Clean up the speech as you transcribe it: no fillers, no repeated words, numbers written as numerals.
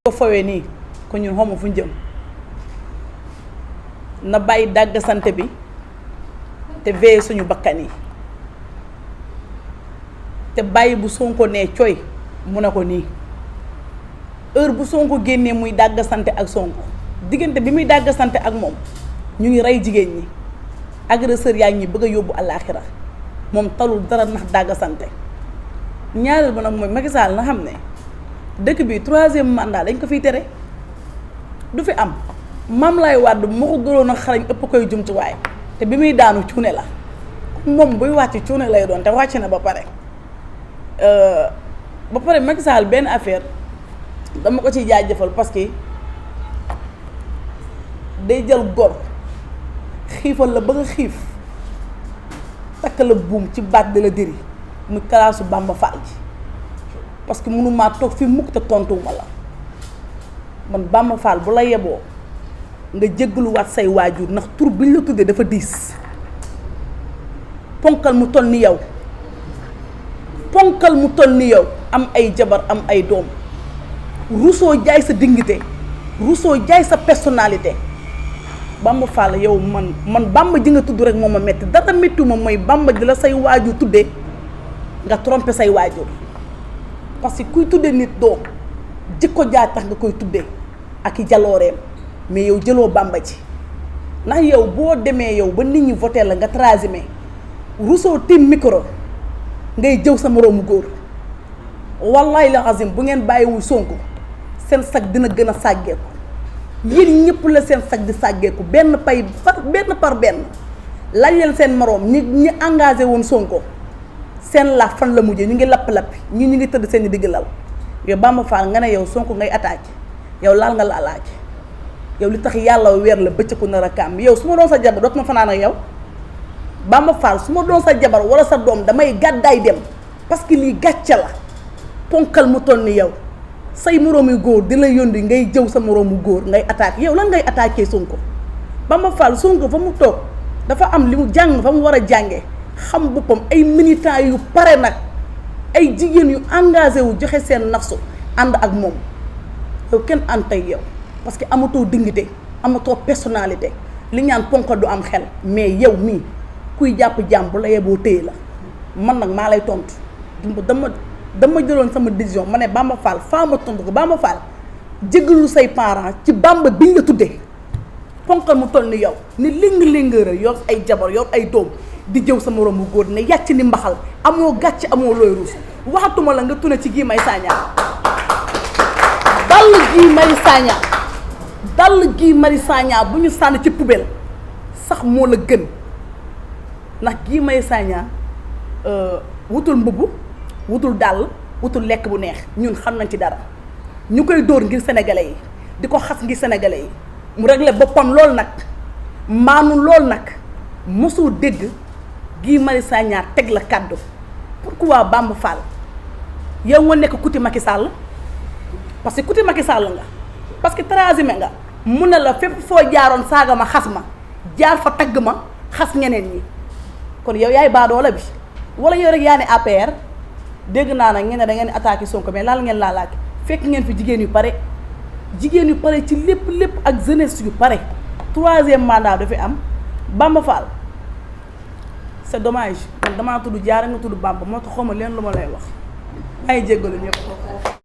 ko fawee nii ko ñun xawma fu ñu jëm na bàyyi dàgg sante bi te veillé suñu bakkan yi te bàyyi bu Sonko nee coy mu ne ko nii heure bu Sonko génnee muy dàgg sante ak Sonko diggante bi muy dàgg sante ak moom ñu ngi rey jigéen ñi agresseur yaa ngi bëgg a yóbbu àllaaxira moom talul dara ndax dàgg sante ñaareel ba nag mooy Macky Sall na xam ne dëkk bi 3e mandat dañ ko fiy tere du fi am Mame Laye Wade moo ko gënoon a xarañ ëpp koy jumtuwaay te bi muy daanu cuune la moom buy wàcc cuune lay doon te wàcc na ba pare Macky Sall benn affaire dama ko ciy jaajëfal parce que day jël gor xiifal la ba nga xiif takk la buum ci baat de la dëri muy kalaasu Bamba Fall ji parce que mënumaa toog fi mukk te tontuwuma la man Bamba Fall bu la yeboo nga jéggaluwaat say waajur ndax tur bi ñu la tuddee dafa diis ponkal mu toll ni yow am ay jabar am ay doom rusoo jaay sa dignité rusoo jaay sa personnalité Bamba Fall yow man Bamba ji nga tudd rek moo ma metti dara méttu ma mooy Bamba ji la say waajur tuddee nga trompé say waajur parce que kuy tuddee nit doom jikko jaa tax nga koy tuddee ak i jalooreem mais yow jëloo Bamba ji ndax yow boo demee yow ba nit ñi voté la nga transhumé rusoo tim micro ngay jëw sa moroomu góor wallahi la azim bu ngeen bàyyiwul Sonko seen sag dina gën a sàggeeku yéen ñëpp la seen sag di sàggeeku benn par benn laaj leen seen moroom ñi engagé woon Sonko seen la fan la mujjee ñu ngi lapp-lappi ñu ngi tëdd seen digg lal yow Bamba Fall nga ne yow Sonko ngay attaqué yow laal nga la alaaj yow li tax yàlla weer la bëccëgu nar a kàmm yow su ma doon sa jabar dootuma fanaan ak yow Bamba Fall su ma doon sa jabar wala sa doom damay gàddaay dem parce que lii gàcce la ponkal mu toll ni yow say moroomi góor di la yónni ngay jëw sa moroomu góor ngay attaqué yow lan ngay attaqué Sonko Bamba Fall Sonko fa mu toog dafa am li mu jàng fa mu war a jàngee xam boppam ay militants yu pare nag ay jigéen yu engagé wu joxe seen nafsu ànd ak moom yow kenn ànd tey yow parce que amatoo dignité amatoo personnalité li ñaan ponkal du am xel mais yow mii kuy jàpp jàmm bu la yeboo téye la man nag maa lay tontu dama jëloon sama décision ma ne Bamba Fall faa ma tontu ko Bamba Fall jéggalu say parents ci Bamba biñ la tuddee ponkal mu toll ni yow ni léng-léngëra yor ay jabar yor ay doom di jëw sa moroom bu góor ne yàcc ni mbaxal amoo gàcc amoo looy ruus waxatuma la nga tune ci Guy Marius Sagna dall Guy Marius Sagna bu ñu sànni ci poubelle sax moo la gën ndax Guy Marius Sagna wutul mbubb wutul dàll wutul lekk bu neex ñun xam nañ ci dara ñu koy dóor ngir sénégalais yi di ko xas ngir sénégalais yi mu réglé boppam lool nag maanu lool nag mosoo dégg Guy Marius Sagna teg la kàddu pourquoi Bamba Fall yow nga nekk kuti Macky Sall parce que kuti Macky Sall nga parce que transhumé nga mu ne la fépp foo jaaroon saaga ma xas ma jaar fa tagg ma xas ñeneen ñi kon yow yaay baadoola bi wala yow rek yaa ne APR dégg naa nag ngeen ne da ngeen attaqué Sonko mais laal ngeen laalaake fekk ngeen fi jigéen yu pare ci lépp ak jeunesse yu pare 3e mandat dafa am Bamba Fall c'est dommage man damaa tudd Diarra nga tudd Bamba moo tax xawma leen lu ma lay wax ay jéggalu ñëpp